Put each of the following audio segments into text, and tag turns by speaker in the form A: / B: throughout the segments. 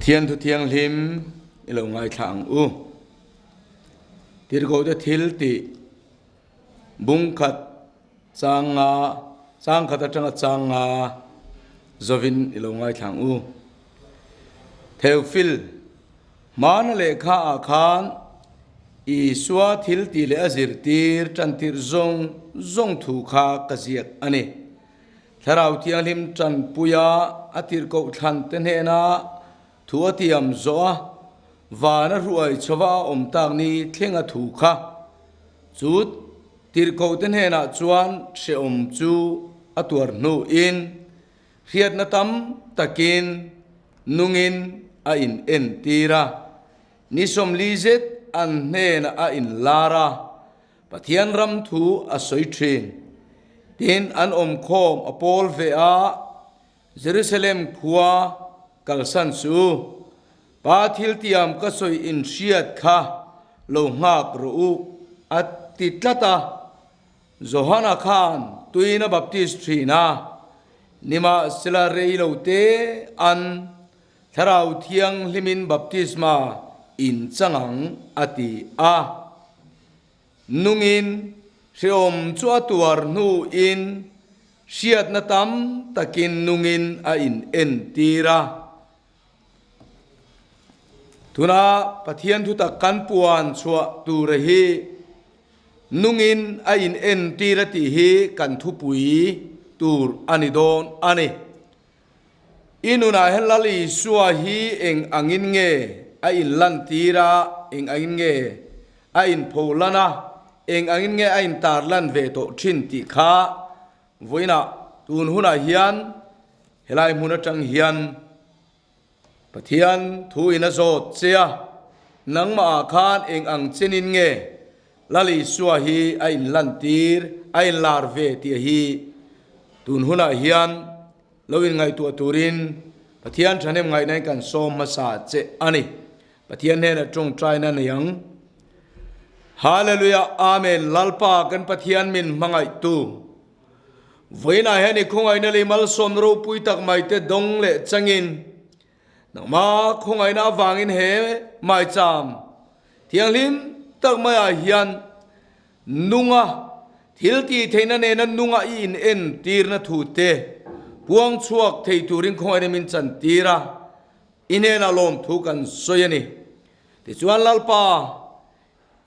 A: Pathian thu thianghlim i lo ngaithla ang u. Tirhkohte thil tih bungkhat changa changkhat atanga changa zovin i lo ngaithla ang u. Theophil hmana lehkha ah khan Isua thil tih leh a zirtir tantir zawng zawng thu kha ka ziak a ni. Thlarau Thianghlim tanpuia a tirhkoh thlan te hnena thu a tiam zawh a, van a hruai chhova a awm tak ni thleng a thu kha. Chu tirhkoh te hnenah chuan hrehawm chu a tuar hnuin hriatna tam takin nungin a inentir a, ni 40 zet an hnenah a inlar a. Pathian ram thu a sawi thin. Tin, an awmkhawm a pawl ve a, Jerusalem khua kalsan chu Pa thiltiam ka sawi inhriat kha lo nghak rawh u, a ti tlat a. Johana khan tuin a baptist thin a, nimahsela rei lo te an Thlarau Thianghlimin baptisma in chang ang a ti a. Nungin hrehawm chu a tuar hnuin hriatna tam takin nungin a in entir a. Tuna Pathian thutak kan puan chhuah tura hi nungin a in entir a tih hi kan thupui tur a ni dawn a ni. I nunah hian Lal Isua hi eng angin nge a inlantir a, eng angin nge a inpholan a, eng angin nge a intarlan ve tawh thin tih kha vawiinah tun hunah hian helai hmun atang hian Pathian thu in a zawt che a, nangmahah khan eng ang chenin nge Lal Isua hi a inlantir, a inlar ve tih hi tun hunah hian lo inngaihtuah turin Pathian thahnem ngaihnain kan sawm hmasa che a ni. Pathian hnenah tawngtaina nei ang. Hallelujah Amen Lalpa kan Pathian min hmangaihtu vawiinah hian i khawngaihna leh malsawmna ropui tak mai te dawng leh changin Nangmah khawngaihna avangin he maicham thianghlim tak maiah hian nunga thil tih theihna nena nunga i in entirna thu te puang chhuak thei turin khawngaihna min chantir a, i hnenah lawmthu kan sawi a ni. Tichuan Lalpa,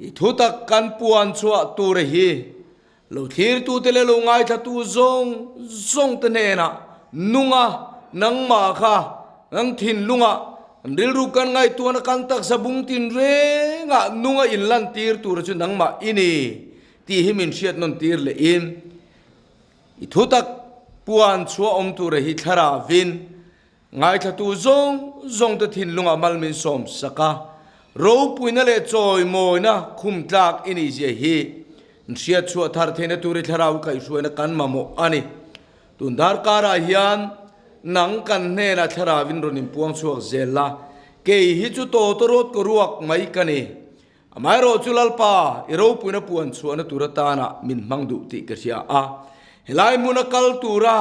A: i thutak kan puan chhuah tur hi lo thlirtute leh lo ngaithlatu zawng zawngte hnenah nunga nangmah kha nang thinlungah kan rilru kan ngaihtuahna kan taksa bung tin rengah nunga inlantir tura chu nangmah i ni tih hi min hriat nawn tir lehin i thutak puan chhuah awm tura hi thlarauin Ngaithlatu zawng zawngte thinlungah mal min sawm sak a, ropuina leh chawimawina khum tlak i nih zia hi hriat chhuah thar theihna tur i thlarau kaihhruaina kan mamawh a ni. Tun darkarah hian nang kan hnenah thlarauin rawn inpuang chhuak zel la, kei hi chu tawtawrawt ka ruak mai ka ni. Amaherawh chu Lalpa, i ropuina puan chhuahna tur atana min hmang duh tih ka hria a. Helai hmuna kal tura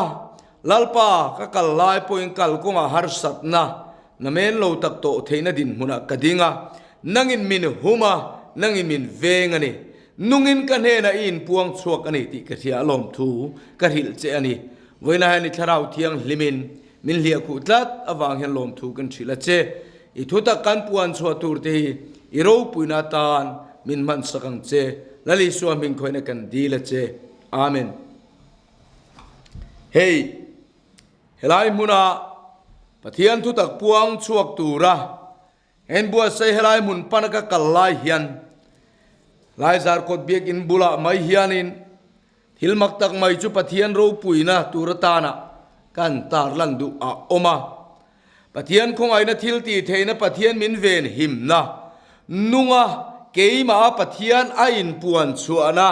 A: Lalpa ka kal lai pawhin kal kawngah harsatna namen lo tak tawh theihna dinhmunah ka ding a, nangin min hum a, nangin min veng a ni. Nungin ka hnenah i inpuang chhuak a ni tih ka hria a lawmthu ka hrilh che a ni. Vawiinah hian i Thlarau Thianghlimin min hliahkhuh tlat avang hian lawmthu kan hrilh a che. I thutak kan puan chhuah tur te hi i ropuina atan min hman sak ang che. Lal Isua hming khawihna kan dil a che. Amen. Hei, helai hmuna Pathian thutak puang chhuak tura en buatsaih helai hmun pana ka kal lai hian Laizar kawt biakinn bulah mai hianin Thil mak tak mai chu Pathian ropuina tur atana kan tarlan duh a awm a. Pathian khawngaihna thil tih theihna Pathian min ven himna nunga keimaha Pathian a inpuan chhuahna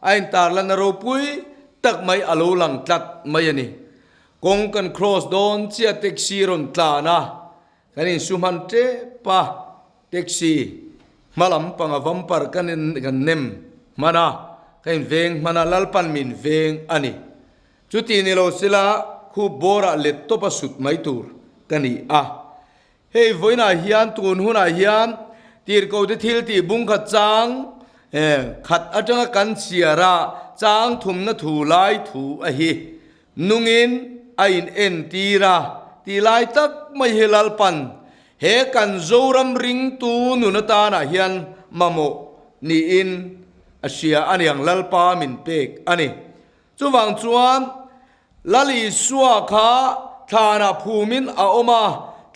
A: a intarlanna ropui tak mai a lo lang tlat mai a ni. Kawng kan cross dawn chiah taxi rawn tlan a, kan insu hman tep a. Taxi hma lam panga vampar kan kan nem hman a, ka inveng hman a, Lalpan min veng a ni. Chuti ni lo sila khup bawrah let tawp a sut mai tur ka ni a. Hei vawiinah hian tun hunah hian tirhkohte thil tih bungkhat chang khat atanga kan chhiar a, chang thumna thu lai thu a hi nungin a in entir a tih lai tak mai hi Lalpan he kan Zoram ringtu nun atanah hian mamawh niin a hria a niang Lalpa min pek a ni. Chuvang chuan Lal Isua kha thlanah phumin a awm a,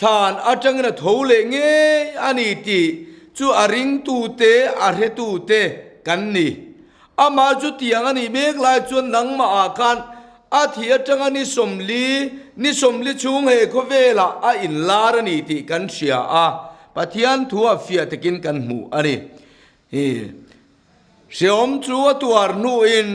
A: thlan atangin a tho leh ngei a ni tih chu a ringtute, a hretute kan ni. Amah chu tiang a nih mek lai chuan nangmahah khan a thih atanga ni 40, ni 40 chhung he khawvelah a inlar a ni tih kan hria a, Pathian thu a fiah takin kan hmu a ni. Hi hreawm chu a tuar hnuin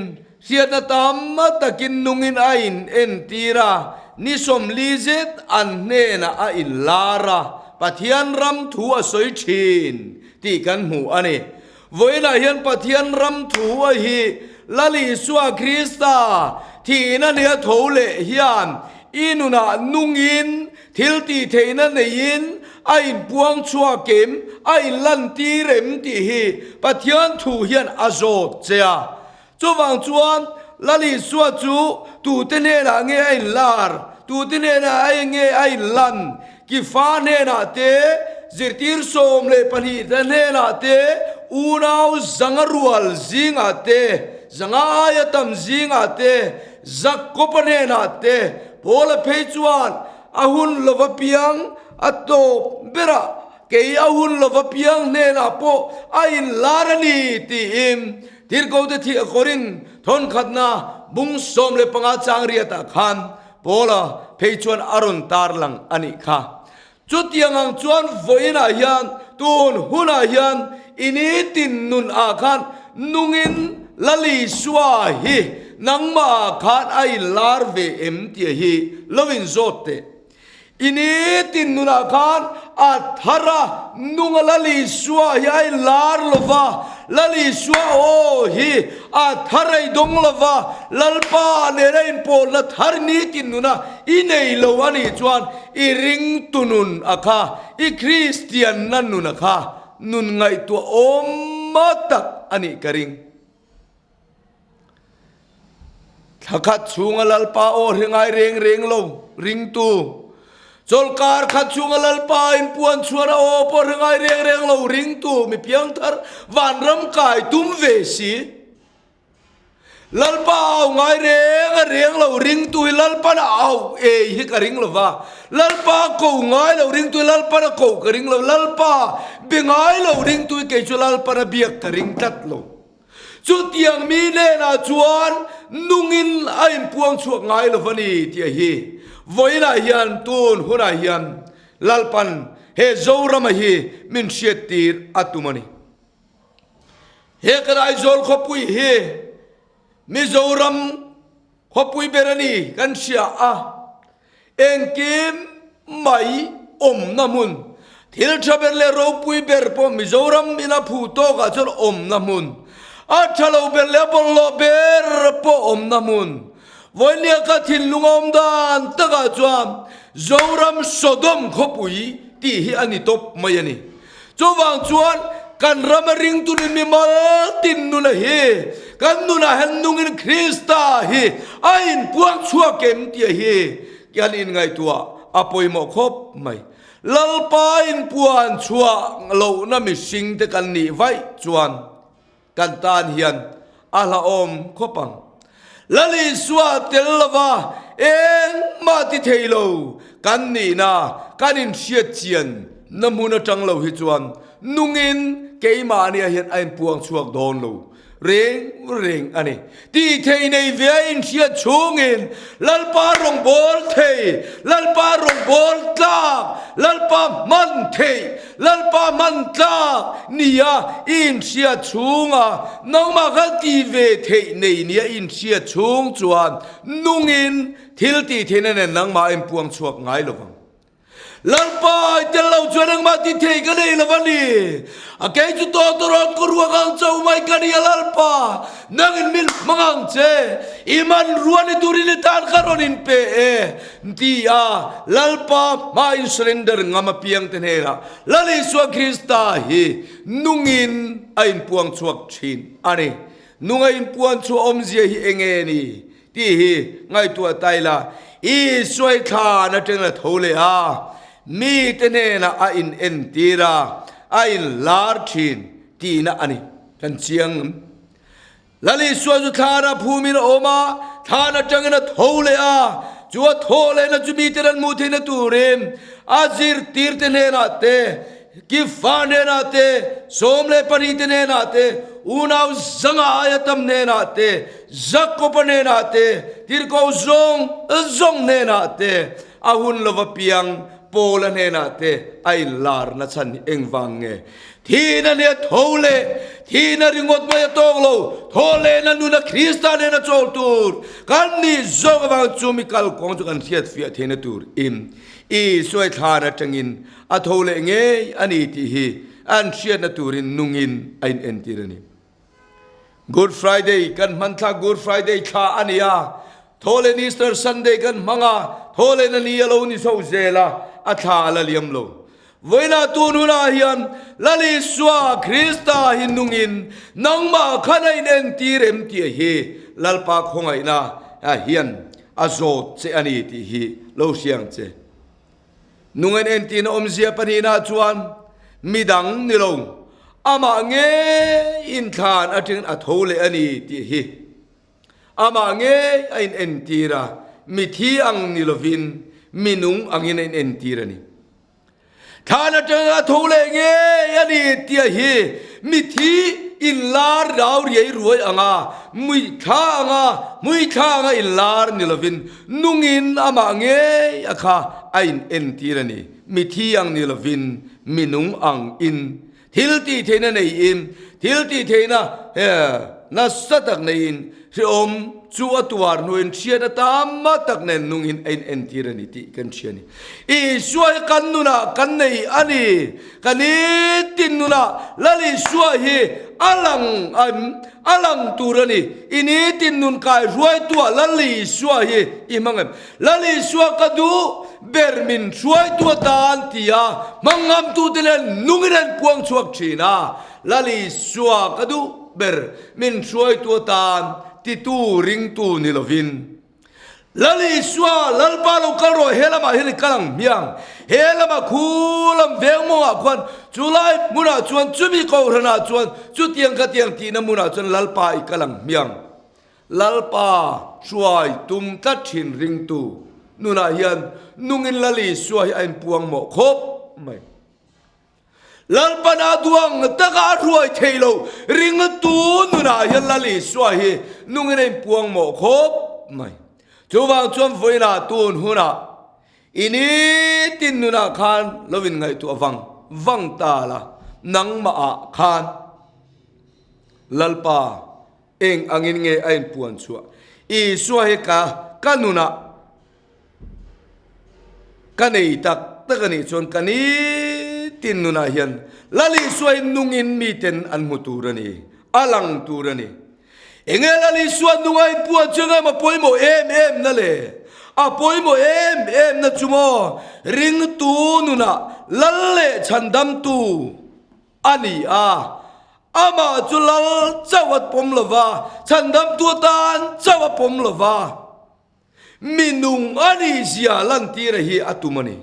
A: hriatna tam takin nungin a in entir a, ni 40 zet an hnenah a inlar a, Pathian ram thu a sawi thin tih kan hmu a ni. Vawiinah hian Pathian ram thu a hi Lal Isua Krista thihna nia tho leh hian i nunah nungin Thil tih theihna neiin a inpuang chhuak em, a inlantir em tih hi Pathian thu hian a zawt che a. Chuvang chuan Lal Isua chu tute hnenah nge a inlar, tute hnenah a nge a inlan, Kifa hnenah te, zirtir 12 te hnenah te, unau zanga rual zingah te, zanga aia tam zingah te, Jakob-a hnenah te Paula phei chuan a hun lova piang a tawp berah kei a hun lova piang hnenah pawh a inlar a ni tiin Tirhkote thih a kawrin thawnkhatna bung 15 chang riatah khan Paula phei chuan a rawn tarlang a nih kha. Chutiang ang chuan vawiinah hian tun hunah hian i nitin nun ah khan nungin Lal Isua hi nangmah ah khan a inlar ve em tih hi lo inzawt teh. I nitin nun ah khan a thar a nunga Lal Isua hi a inlar lo va, Lal Isua aw hi a thar a i dawng lo va, Lalpa nena inpawlna thar nitin nuna i nei lo a nih chuan I ringtu nun a kha, i Kristianna nun a kha nun ngaihtuah awm tak a nih ka ring. Thla khat chhunga Lalpa aw hre ngai reng reng lo, ringtu. Chawlhkar khat chhunga Lalpa inpuan chhuan a aw pawh hre ngai reng reng lo, ringtu mi piangthar vanram kai tum ve si. Lalpa au ngai reng a reng lo ringtu hi Lalpan a au ei hi ka ring lo va, Lalpa ko ngai lo ringtu hi Lalpan a ko ka ring lo, Lalpa be ngai lo ringtu hi kei chu Lalpan a biak ka ring tlat lo. Chutiang mi hnenah chuan nungin a inpuang chhuak ngai lo va ni tih hi vawiinah hian tun hunah hian Lalpan he Zorama hi min hriattir a tum a ni. He kan Aizawl khawpui hi Mizoram khawpui ber a ni kan hria a, engkim mai awmna hmun, thil tha ber leh ropui ber pawh Mizoram ina phu tawkah chuan awmna hmun, a tha lo ber leh a bawlhhlawh ber pawh awmna hmun, Vawinia ka thinlung a awm dan takah chuan Zoram Sodom khawpui tih hi a ni tawp mai a ni. Chuvang chuan kan rama ringtunin mi mal tin nuna hi kan nunah hian nungin Krista hi a inpuang chhuak em tih hi kan inngaihtuah a pawimawh khawp mai. Lalpa inpuan chhuah lohna mihringte kan nih vaih chuan Kan tan hian a hlauhawm khawp ang. Lal Isua tel lova engmah ti thei lo kan nihna kan inhriat chian na hmun atang lo hi chuan nungin keimahniah hian a inpuang chhuak dawn lo reng reng a ni. Tih thei nei ve a inhriat chhungin Lalpa rawngbâwl thei, Lalpa rawngbâwl tlâk, Lalpa hman theih, Lalpa hman tlâk nia i inhriat chhunga nangmah kha tih ve theih nei nia i inhriat chhung chuan nungin thil tih theihna nen nangmah a inpuang chhuak ngai lo vang. Lalpa, i tel lo chuan engmah ti thei ka nei lo va ni. A kei chu tawtawrawt ka ruak ang chauh mai ka ni a Lalpa, nangin min hmang ang che, i hmanrua ni turin i tan ka rawn inpe e, ti a Lalpa hma in surrender ngam apiang te hnenah Lal Isua Krista hi nungin a inpuang chhuak thin a ni. Nunga inpuan chhuah awmzia hi enge ni? Tih hi ngaihtuah ta ila, Isua i thlan atang la tho leh a, mite hnenah a inentir a, a inlar thin tihna a ni. Kan chiang ngam. Lal Isua chu thlanah phumin a awm a, thlan atangin a tho leh a, chu a thawh lehna chu mite an hmuh theihna turin a zirtirte hnenah te, Kifa hnenah te, 12 te hnenah te, unau zanga aia tam hnenah te, Jakoba hnenah te, tirhkoh zawng zawng hnenah te, a hun lova piang Paula hnenah te a inlar na chhan hi engvang nge? Thihna nia tho leh thihna ringawt mai a tawk lo, tho lehna nuna Krista nena chawl tur kan nih zawk avang chu mi kalkawng chu kan hriatfiah theihna tur in Isua thlan atangin a tho leh ngei a ni tih hi an hriatna turin nungin a inentir a ni. Good Friday kan hman thla Good Friday thla a ni a, tho leh Easter Sunday kan hmang a, tho lehna ni a lo ni chho zel a, a thla a la liam lo. Vawiinah tun hunah hian Lal Isua Krista hi nungin nangmah khan a inentir em tih hi Lalpa khawngaihna hian a zawt che a ni tih hi lo hriang che. Nung en entirna awmzia pahnihna chuan midang ni lo, amah ngei inthlan atangin a tho leh a ni tih hi. Amah ngei a inentir a, mithi ang ni lovin mi nung angin a inentir a ni. Thlan atangin a tho leh ngei a ni tih hi mithi inlar rau riai ruai anga, muithla anga, hmuithla anga inlar ni lovin Nungin amah ngei a kha a in entir a ni. Mithi ang ni lovin mi nung ang in thil tih theihna neiin thil tih theihna nasa tak neiin hrehawm chu a tuar hnuin hriat a tam tak nen nungin a in entir a ni tih kan hria a ni. Isua hi kan nunah kan nei a ni. Ka nitin nunah Lal Isua hi a lang a lang tur a ni. I nitin nun kai hruaituah Lal Isua hi i hmang em? Lal Isua ka duh ber min hruaitu atan tia hmang ngamtute nen nungin an puang chhuak thin a. Lal Isua ka duh ber min hruaitu atan titu ringtu ni lovin. Lal Isua, Lalpa lo kal rawh, he lamah hian i kal ang hmiang. He lamah khu lam veng mawngah khuan chulai hmunah chuan chumi kohhranah chuan chutiang khatiang tihna hmunah chuan Lalpa i kal ang hmiang. Lalpa hruai tum tlat thin ringtu nunah hian nungin Lal Isua hi a inpuang mawh khawp mai. Lalpan a duang taka a hruai thei lo ringtu nunah hian Lal Isua hi nungin a inpuang mawh khawp mai. Chuvang chuan vawiinah tun hunah i nitin nunah khan lo inngaihtuah vang vang ta la, nangmahah khan Lalpa eng angin nge a inpuan chhuah? Isua hi ka ka nunah Ka nei tak tak a nih chuan ka nitin nunah hian Lal Isua hi nungin miten an hmu tur a ni, a lang tur a ni. Enge Lal Isua nunga in puan chu engemaw pawimawh em em na le? A pawimawh em em na chu maw ringtu nunah Lal leh chhandamtu a ni a, amah chu Lal chauh a pawm lova, chhandamtu atan chauh a pawm lova. Mi nung a nih zia lantira hi a tum a ni.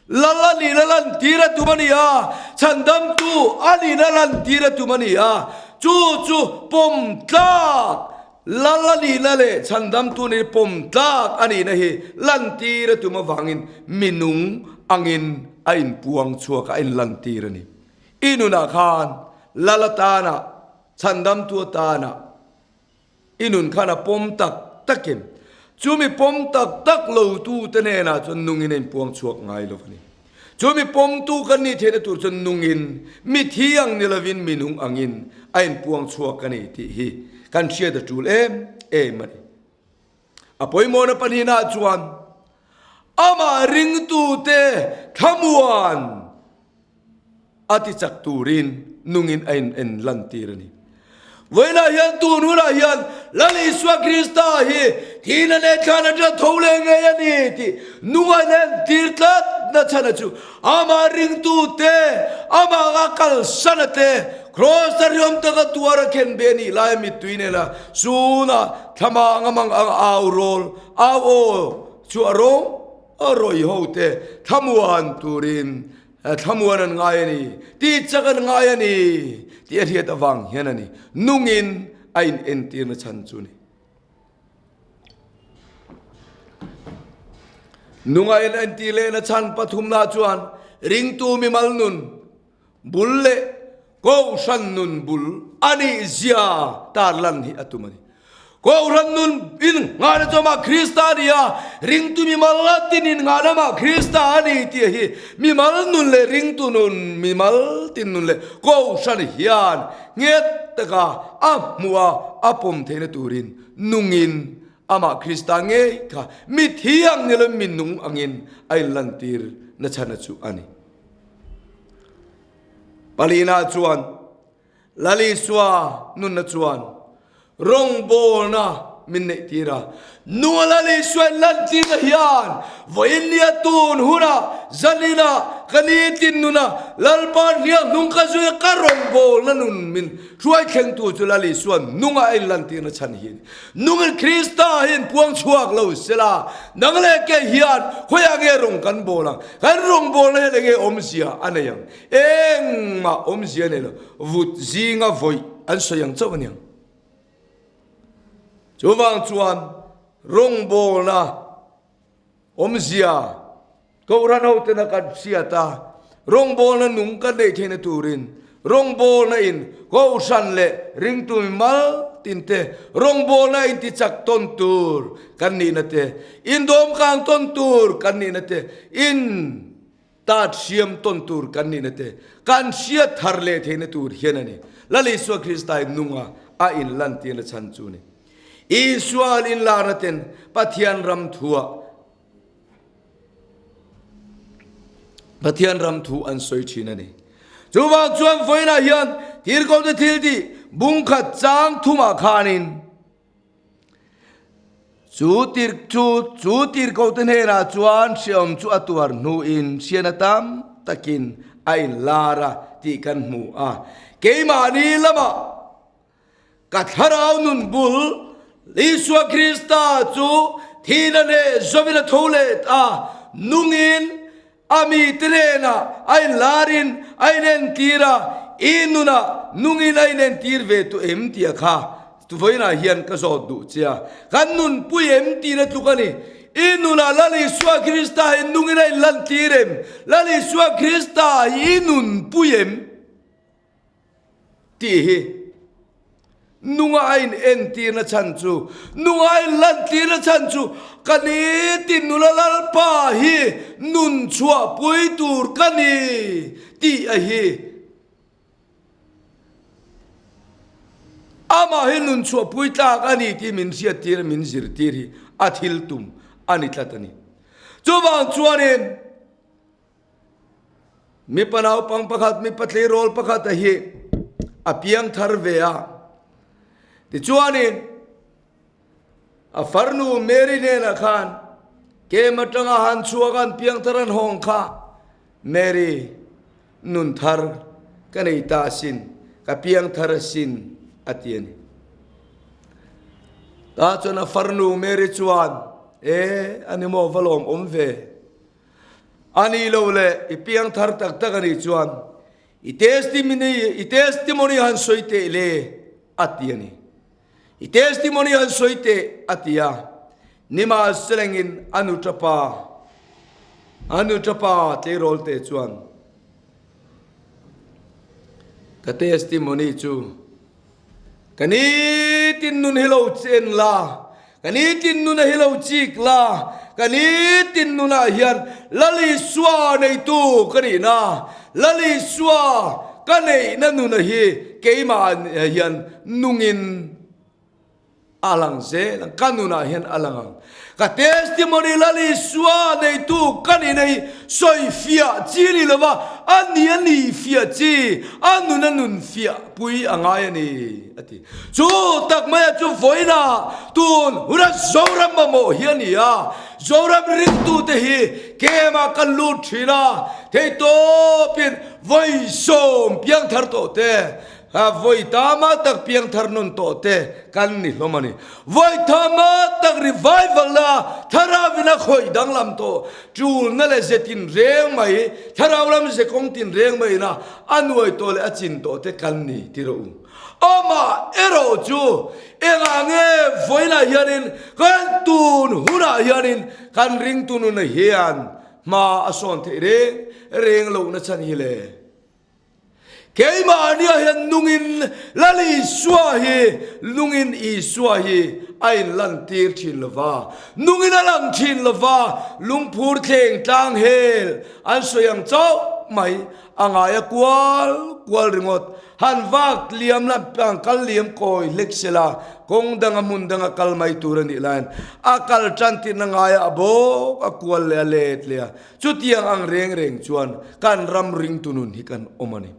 A: Lal a nihna lantir a tum a ni a, chhandamtu a nihna lantir a tum a ni a, chu chu pawm tlak Lal a nihna leh chhandamtu nih pawm tlak a nihna hi lantir a tum avangin mi nung angin a inpuang chhuak a, a inlantir a ni. I nunah khan Lal atana, chhandamtu atana, I nun khan a pawm tak takin chumi pawm tak tak lo tute hnenah chuan nungin a inpuang chhuak ngai lo a ni. Chumi pawmtu kan nih theihna tur chuan nungin mithi ang ni lovin minung angin a inpuang chhuak a ni tih hi kan hriat a tul em em a ni. A pawimawhna pahnihnaah chuan. Amah ringtute thlamuan a ti chak turin nungin a in en lantir a ni. Vawiinah hian tun hunah hian Lal Isua Krista hi thihna leh thlan atanga tho leh ngei a ni tih nung a inentir tlat na chhan a chu amah ringtute, amah a kalsan a te, Kraws a riam taka tuar a khen ve a nih laia mittui nena sunah thlamah ang amang ang au rawl au aw chu a rawng a rawih ho te thlamuan turin Thlamuan an ngai a ni, tih chak an ngai a ni tih a hriat avang hian a ni nungin a inentirna chhan chu a ni. Nunga inentir lehna chhan pathumna chuan ringtu mimal nun bul leh Kohhran nun bul a nih zia tarlan hi a tum a ni. Kohhran nun in nghahna chu amah Krista a ni a, ringtu mimal tin in nghahna amah Krista a ni tih hi mimal nun leh ringtu nun, mimal tin nun leh Kohhran hian nghet taka a hmuh a, a pawm theihna turin nungin amah Krista ngei kha mi thiang ni loin mi nung angin a inlantir nachhana chu a ni. Palina chuan Lal Isua nunna chuan rawngbawlna min neih tir a. Nunga Lal Isua in lantirna hian vawiinnia tun hunah zaninah ka nitin nuna Lalpa hniang hnung ka zui a ka rawngbawlna nun min hruai thlengtu chu Lal Isua nunga a inlantirna chhan hi a ni. Nungin Krista hi in puang chhuak lo sela nang leh kei hian khawiah nge rawng kan bawl ang? Kan rawngbawlna hian enge awmzia a nei ang? Engmah awmzia a nei lo. Vut zinga vawih an sawi ang chauh a niang. Chuvang chuan rawngbawlna awmzia Kohhran hotena kan hriat a, rawngbawlna nung kan neih theihna turin rawngbawlna in Kohhran leh ringtu mimal tinte rawngbawlna in tichak tawn tur kan nihna te, indawmkang tawn tur kan nihna te, in tat hriam tawn tur kan nihna te kan hriat thar leh theihna tur hian a ni. Lal Isua Krista in nunga a inlantirna chhan chu a ni. Isua an inlarna ten Pathian ram thuah Pathian ram thu an sawi thin a ni. Chuvang chuan vawiinah hian thirkote thil tih bungkhat chang thumah khanin chu tir chu chu tirkote hnenah chuan hreawm chu a tuar hnuin hriana tam takin a inlar a tih kan hmu a. Keimahni lamah Ka thlarau nun bul Isua Krista chu thihna leh zawin a tho leh ta, nungin a mite hnenah a inlarin a inentir a, i nunah nungin a inentir ve tu em tih a kha vawiinah hian ka zawt duh che a. Kan nunpui em tihna tluk a ni. I nunah Lal Isua Krista hi nungin a inlantir em? Lal Isua Krista hi i nunpui em? Tih hi nunga a inentirna chhan chu, nunga a inlantirna chhan chu ka ni ti nula Lalpa hi nun chhuahpui tur ka ni tih a hi. Amah hi nun chhuahpui tlak a ni tih min hriattir a, min zirtir hi a thil tum a ni tlat a ni. Chuvang chuanin. Mipa naupang pakhat, mipa tleirawl pakhat a hi a piang thar ve a. Tichuanin a farnu Mary hnenah khan kem atanga han chhuak an piang thar an hawng kha Mary nun thar ka nei ta asin, ka piang thar asin a ti a ni. Tah chuan a farnu Mary chuan e ani maw va lawm awm ve. A nih loh leh i piang thar tak tak a nih chuan i testimony i testimony han sawi teh le a ti a ni. I testimony han sawi teh a ti a. Nimahselengin a nu tapa a nu tapa tleirawl te chuan ka testimony chu Ka nitin nun hi lo chen la, ka nitin nuna hi lo chik la, ka nitin nunah hian Lal Isua neitu ka nihna, Lal Isua ka neihna nuna hi keimah hian nungin. A lang zel ang, ka nunah hian a lang ang. Ka testimony Lal Isua neitu ka ni nei sawi fiah chi ni lova, a ni a nih fiah chi, a nun a nun fiah pui a ngai a ni, a ti. Chu tak maia chu vawiinah tun huna Zoram mamawh hi a ni a, Zoram ringtute hi kemah kan lut thin a, theihtawpin vawi sawm piangthar tawh te, Vawi tama tak piangthar nun tawh te kan ni hlawm a ni. Vawi tama tak revival na thlarau in a khawih danglam tawh tulna leh ze tin reng mai, thlarau lam ze kawng tin reng mai ina a nuai tawh leh a chin tawh te kan ni ti rawh u. Amah erawh chu engah nge vawiinah hianin kan tun hunah hianin kan ringtu nuna hian hma a sawn theih reng reng lohna chhan hi le? Keimahnia hian nungin Lal Isua hi nungin Isua hi a inlantir thin lo va, nungin a lang thin lo va, lungphur thleng tlang hel an sawi ang chauh mai, a ngai a kual kual ringawt. Han vak liam la kal liam kawi hlek sela kawng danga hmun danga kal mai tur a nih laiin a kal tan tirna ngaia a bawk a kual leh a let leh a. Chutiang ang reng reng chuan kan ram ringtu nun hi kan awm a ni.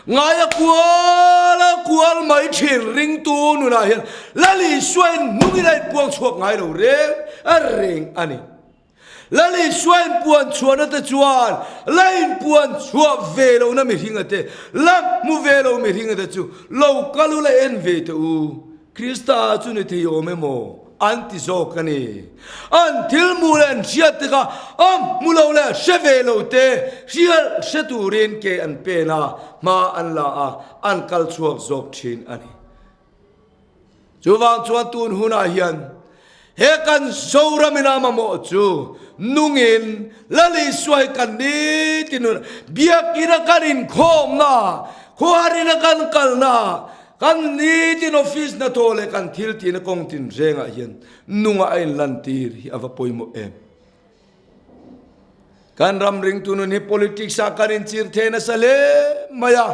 A: Ngaia kual a kual mai thin ringtu nunah hian Lal Isua in hnungin a inpuang chhuak ngai lo reng a reng a ni. Lal Isua inpuan chhuahna te chuan la inpuan chhuah ve lohna mihringa te, la hmu ve lo mihringa te chu lo kal u la en ve teh u. Krista chu ni thei awm emaw? An ti zawk a ni. An thil hmuh leh an hriat te kha a hmu lo leh hre ve lo te hrial hre turin ke an pen a, hma an la a, an kal chhuak zawk thin a ni. Chuvang chuan tun hunah hian he kan Zoram ina mamawh chu nungin Lal Isua hi kan nitin hun biakina kan inkhawmna, khuaharina kan kalna, Kan nitin office hnathawh leh kan thil tihna kawng tinrengah hian nunga a inlantir hi a va pawimawh em? Kan ram ringtu nun hi politics ah kan inchir thei nasa hle mai a.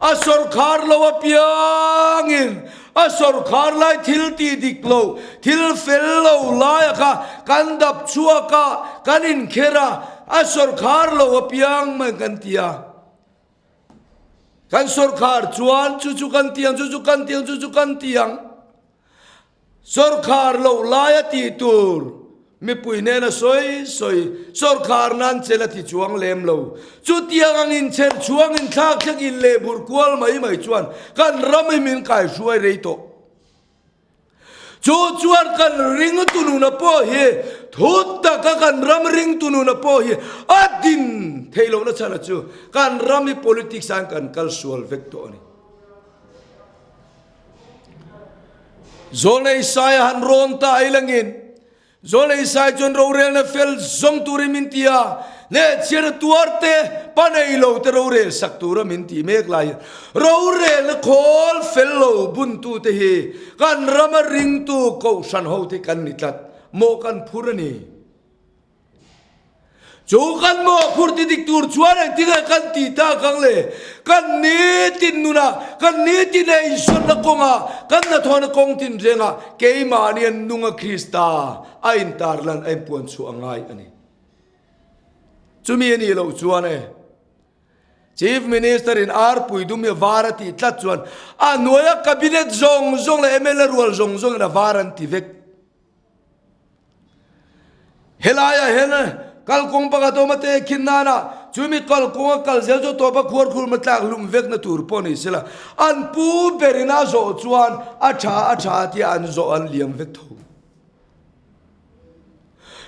A: A sawrkhar lo apiangin a sawrkhar lai thil tih dik lo, thil fel lo laia kha kan dap chhuak a, kan inkher a, a sawrkhar lo apiang mai kan ti a. Kan sawrkhar chuan chu chu kan ti ang, chu chu kan ti ang, chu chu kan ti ang. Sawrkhar loh laia tih tur mipui hnena sawi sawi sawrkhar nan chel a ti chuang lem lo. Chutiang ang inchher chhuang inthlak thlek inlehburh kual mai mai chuan kan ram hi min kaihruai rei tawh. Chu chuan kan ringtu nuna pawh hi thu taka kan ram ringtu nuna pawh hi a din theih lohna chhan a chu kan ram hi politics ah kan kal sual vek tawh a ni. Zawlnei Saia han rawn ta ai langin Zawlei Sai chuan rorelna fel zawng turin min ti a, hnehchhiatna tuar te, pa nei lo te rorel sak tura min tih mek laiin rorelna khawl fel lo buntute hi kan rama ringtu kohhran hote kan ni tlat maw kan phur a ni. Chu kan mawhphur ti dik tur chuan engtin nge kan tih tak ang le? Kan nitin nunah, kan nitin eizawnna kawngah, kan hnathawhna kawng tinrengah keimahni an nunga Krista a intarlan, a inpuan chhuah a ngai a ni. Chumi a nih loh chuan e, Chief Minister in arpui dum hi a var a tih tlat chuan a hnuaia Cabinet zawng zawng leh mla rual zawng zawngin a var an ti vek. Helaiah hian kalkawng pakhat awm a te khin nana chumi kalkawnga kal zel chu tawpa khuar khurma tlak hlum vekna tur pawh ni sela an pu berin a zawh chuan a tha a tha tia an zawh an liam vek tho.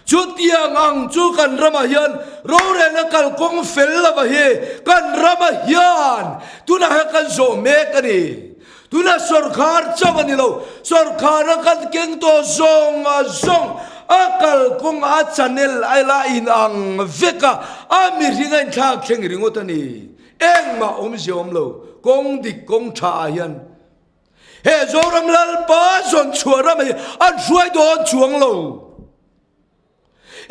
A: Chutiang ang chu kan ramah hian rorelna kalkawng fel lova hi kan ramah hian tunah hian kan zawh mek a ni. Tuna sawrkhar chauh a ni lo, sawrkhara kan keng tawh zawng a zawng a kalkawng a channel a la inang vek a, a mihring a inthlak thleng ringawt a ni. Engmah awmzia awm lo, kawng dik kawng tha ah hian he Zoram Lalpa zawn chhuah ram hi an hruai dawn chuang lo.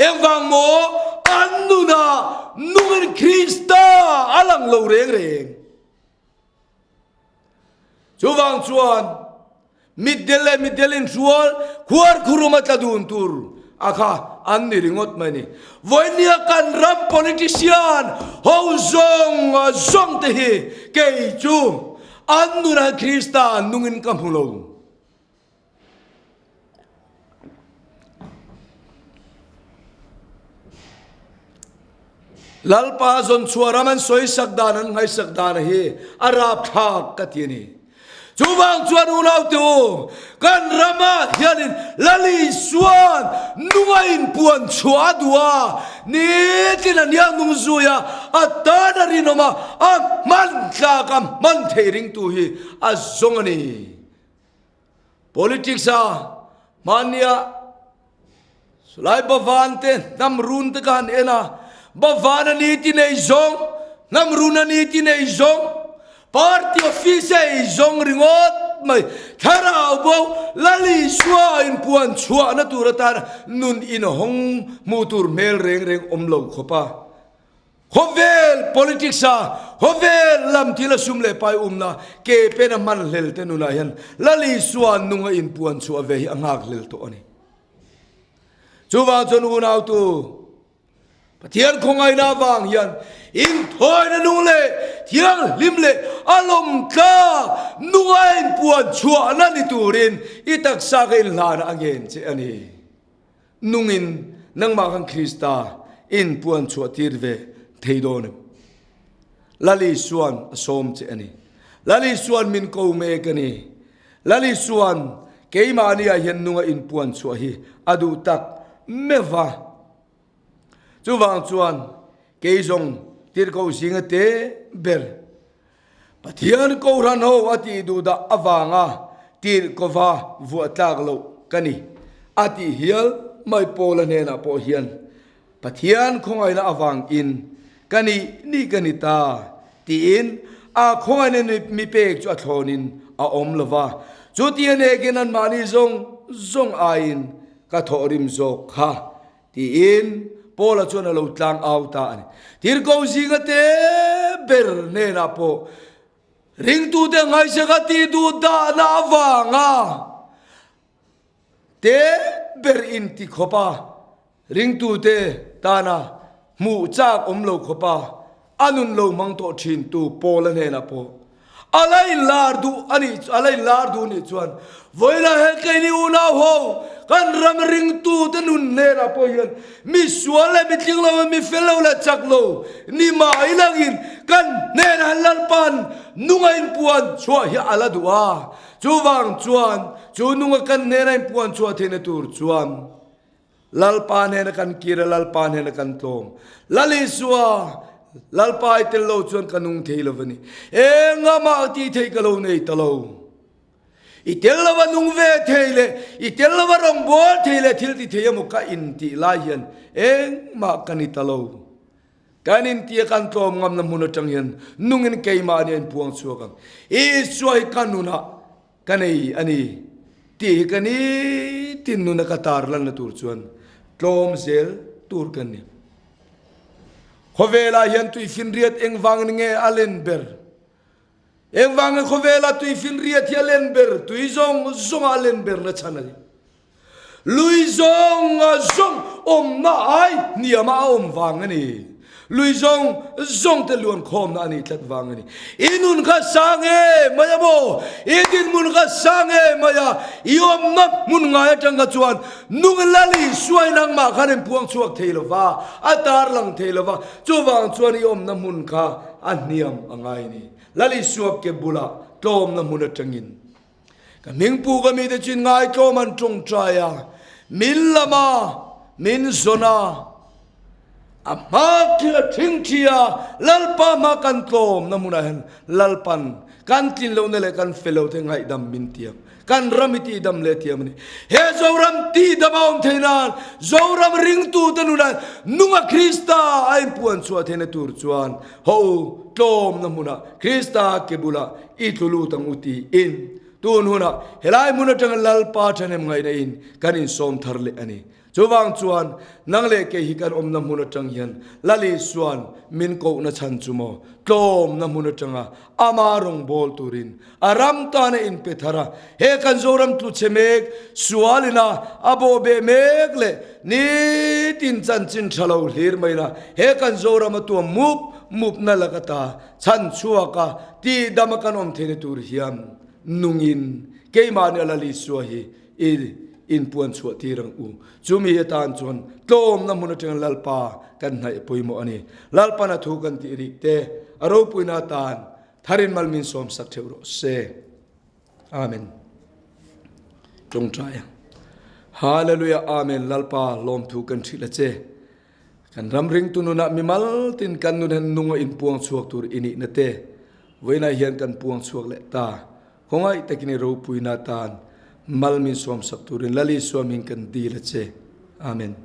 A: Engvang maw an nunah nungin Krista a lang lo reng reng. Chuvang chuan. Mitdel leh mitdel inhrual khuar khuruma tla dun tur a kha an ni ringawt mai ni. Vawinia kan ram politician ho zawng zawng te hi kei chu an nunah Krista nungin ka hmu lo. Lalpa zawn chhuah ram an sawisak dan an ngaihsak dan hi a rapthlak ka ti a ni. Chuvang chuan unaute u, kan ramah hianin Lal Isua'n nunga inpuan chhuah a duh a, nitin a hniang nung zui a, a tan a rinawm a, a hman tlak a hman thei ringtu hi a zawng a ni. Politics a hmania Sulai Bhavan te hnam run te ka han en a, Bhavan a ni ti nei zawng, hnam run a ni ti nei zawng, party office a ei zawng ringawt mai, thlarau bo Lal Isua inpuan chhuahna tur atan nun inhawng hmuh tur hmel reng reng awm lo khawp a. Khawvel politics a khawvel lam thil a sum leh pai umna ke pen a hman hlel te nunah hian Lal Isua nung a inpuan chhuah ve hi a nghak hlel tawh a ni. Chuvang chuan unautu Pathian khawngaihna avang hian inthawina nung leh thianghlim leh a lawmtlak nung a inpuan chhuahna ni turin i taksa ka inhlana a ngen che a ni. Nungin nangmah khan Krista in puan chhuah tir ve thei dawn em? Lal Isuan a sawm che a ni. Lal Isuan min ko mek a ni. Lal Isuan keimahni ah hian nunga in puan chhuah hi a duh tak meuh va. Chuvang chuan kei zawng tirhkoh zinga te ber Pathian Kohhran ho a tih duh dah avanga tirhkova vuah tlak loh ka ni a tih hial mai Paula hnenah pawh hian Pathian khawngaihna avangin ka nih nih ka ni ta tiin a khawngaihna mi pek chu a thlawnin a awm lo va. Chuti a nekin anmahni zawng zawng aiin ka thawhrim zawk kha Tiin Paula chuan a lo tlang au ta a ni. Tirhkoh zinga te ber hnenah pawh ringtute ngaihsaka tih duh dahna avanga te ber inti khawpa ringtute tana hmuh chak awm lo khawpa A nun lo hmang tawh thintu Paula hnenah pawh a la inlar duh a nih a la inlar duh nih chuan vawilah he keini unau ho kan ram ringtute nun hnenah pawh hian mi sual leh mi tling lo mi fel lo leh chak lo ni mai langin kan hnenah Lalpa'n nunga inpuan chhuah hi a la duh a. Chuvang chuan chu nunga kan hnena inpuan chhuah theihna tur chuan Lalpa hnena kan kir a, Lalpa hnena kan tlawm. Lal Isua, Lalpa i tel lo chuan ka nung thei lo va ni. Engamah tih theih ka lo nei ta lo. I tel lova nung ve thei leh i tel lova rawngbâwl thei leh thil ti thei emaw ka intih lai hian engmah ka ni ta lo. Kan intia kan tlawm ngamna hmun aṭang hian nungin keimahni a inpuang chhuak ang. Isua hi ka nunah Ka nei a ni tih hi ka nitin nuna ka tar lanna tur chuan tlawm zel tur kan ni. Khawvelah hian tuifinriat engvangin nge a len ber? Engvangin khawvela tuifinriat hi a len ber? Tui zawng zawnga a len berna chhan a ni. Lui zawng zawng awmna ai hniama a awm vang a ni. Lui zawng zawng te luan khawmna a nih tlat vang a ni. I nun kha sang e mai a maw? I dinhmun kha sang e mai a? I awmna hmun ngai atang kha chuan nung lali suai nangmah khan in puang chhuak thei lo va, a tarlang thei lo va. Chuvang chuan i awmna hmun kha a hniam a ngai a ni. Lali suak ke bulah tlawmna hmun atangin. Ka hmingpu ka mite chu in-ngaitlawm an tawngtai a, min lam a, min zawn a, a hma thil a thingthi a, Lalpa hma kan tlawmna hmunah hian Lalpan kan tlin lohna leh kan fel loh te ngaihdam min tiam, kan ram i tihdam leh tiam a ni. He Zoram tihdam a awm theih nan, Zoram ringtute nunah nunga Krista a inpuan chhuah theihna tur chuan haw u tlawmna hmunah Krista ke bulah I tlu lut ang u tiin tun hunah helai hmun atanga Lalpa thahnem ngaihna in kan insawm thar leh a ni. Chuvang chuan nang leh kei hi kan awmna hmun atang hian Lal Isua'n min kohna chhan chu maw tlawmna hmun atanga ama rawngbâwl turin a ram tana inpe thar a, he kan Zoram tlu chhe mek, sualina a bawhbeh mek leh nitin chanchin tha lo hlir mai la, he kan Zoram a tuam mup mupna laka ta chhan chhuaka tihdama kan awm theihna tur hian nungin keimahni a Lal Isua hi I inpuan chhuah tir ang u. Chumi atan chuan tlawmna hmun atanga Lalpa kan hnaih a pawimawh a ni. Lalpan a thu kan tih rik te a ropuina atan tharin mal min sawmsak theuh rawh se. Amen. Tawngtai ang. Hallelujah Amen Lalpa lawmthu kan hrilh a che. Kan ram ringtu nunah mimal tin kan nun hian nunga inpuang chhuak tur i nihna te vawiinah hian kan puang chhuak leh ta. Khawngaih takin i ropuina atan mal min sawmsak turin Lal Isua hming kan dil a che. Amen.